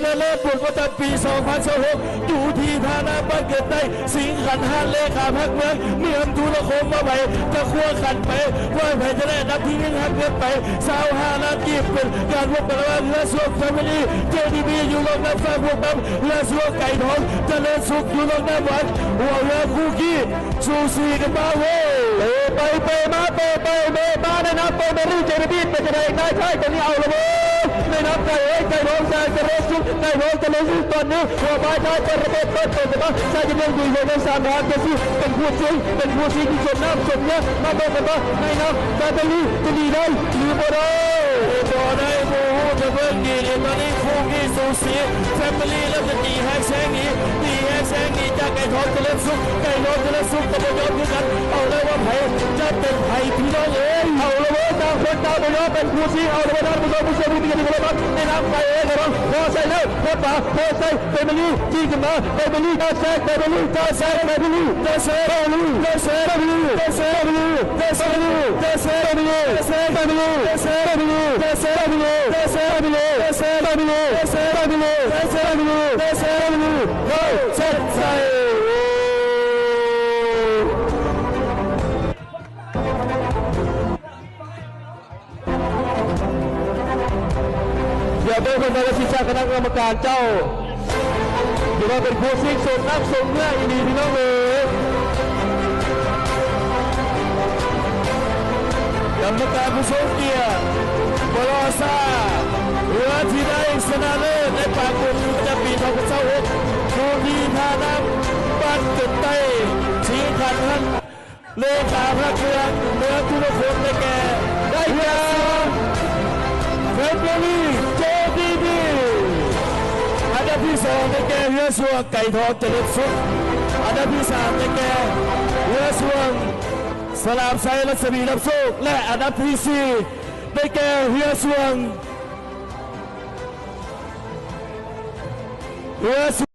ນະເລີດບຸນປະຈຳປີສອງພັນຊາວຫົກ ຢູ່ທີ່ທ່ານ້ຳບ້ານເກີດໃຕ້ ສິງຂັນທະ ເລຂາພັກເມືອງ ເມືອງທຸລະຄົມ ວ່າໃຜຈະຄວ້າຂັນໄປ ວ່າໃຜຈະໄດ້ອັນດັບທີໜຶ່ງ ຮັບເງິນໄປຊາວຫ້າລ້ານກີບ. ເປັນການພົບກັນລະຫວ່າງເຮືອຊ່ວງແຟມິລີ ເຈດີບີ ຢູ່ລ່ອງນ້ຳຟາກພວກນຳ ເຮືອຊ່ວງໄກ່ທອງຈະເລີນສຸກ ຢູ່ລ່ອງນ້ຳຫວານ ຫົວເຮືອຄູ່ຂີ້ ສູສີກັນມາເວີຍ. ເປໄປເປມາ ເປໄປເປມາ ໃນນາມເປແມຣີ ເຈດີບີ ເປັນຈັ່ງໃດ ນາຍຊາຍ ຕອນນີ້ເອົາລະເວີຍ ໃນນາມໄກ່ເອີຍ ໄກ່ທອງ ຈາກຈະເລີນສຸກ ໄກ່ທອງຈະເລີນສຸກ ຕອນນີ້ ຫົວບາຍຊາຍ ເປີດລະບົບ ເປີດເປີດກັນມາ ຊາຍຈະເບິ່ງດີເຫັນໃນສາມທາງ ເຈຊີ ເປັນຄູ່ຊິງ ເປັນຄູ່ຊິງທີ່ສົມນ້ຳສົມເນື້ອ ມາເບິ່ງກັນວ່າ ໃນນາມ ແຟມິລີ ຈະໜີໄດ້ ຫຼືບໍ່ໄດ້ ບໍ່ໄດ້ ບໍ່ຮູ້ ຈະເບິ່ງດີໆ ຕອນນີ້ຄູ່ຂີ້ສູສີ ແຟມິລີ ເລີ່ມຈະຕີແຮກແຊງໜີ ຕີແຮກແຊງໜີຈາກໄກ່ທອງຈະເລີນສຸກ ໄກ່ທອງຈະເລີນສຸກກໍບໍ່ຍອມຄືກັນ ເອົາແລ້ວວ່າໃຜຈະເປັນໃຜພີ່ນ້ອງເອີຍ ເອົາລະເວີຍ ຕ່າງຄົນຕ່າງບໍ່ຍອມ ເປັນຄູ່ຊິງ ເອົາລະເວີຍ ທ່ານຜູ້ຊົມ ຜູ້ຊົມທີ່ເປັນທີ່ເຄົາລົບ ໃນນາມໄກ່ເອີຍ ກຳລັງພໍໃສ່ແລ້ວ ໂຄດບາ ໂຄດໃສ່ ແຟມິລີ ຈີ້ຂຶ້ນມາ ແຟມິລີ ຕາແຊກ ແຟມິລີ ຕາແຊກ ແຟມິ ຢ່າເບິ່ງເພິ່ນວ່າຊິຈັກຄະນະກຳມະການເຈົ້າ ຖືວ່າເປັນຄູ່ຊິງສົມນ້ຳສົມເນື້ອອີ່ຫຼີພີ່ນ້ອງເອີຍ ກຳມະການຜູ້ຊົງກຽດ ບໍ່ລໍຊ້າ ເຮືອທີ່ໄດ້ຊະນະເລີດໃນປາກບຸນປະຈຳປີສອງພັນຊາວຫົກ ຢູ່ທີ່ທ່ານ້ຳບ້ານເກີດໃຕ້ ຊິງຂັນທັນ ເລຂາພັກເມືອງ ເມືອງທຸລະຄົມ ໄດ້ແກ່ ໄດ້ແກ່ ແຟມິລີ ເຈດີບີ ອັນດັບທີສອງ ໄດ້ແກ່ເຮືອຊ່ວງໄກ່ທອງຈະເລີນສຸກ ອັນດັບທີສາມ ໄດ້ແກ່ເຮືອຊ່ວງສະຫຼາມໄຊ ລັດສະໝີ ລຳໂຊກ ແລະ ອັນດັບທີສີ່ ໄດ້ແກ່ເຮືອຊ່ວງ ເຮືອ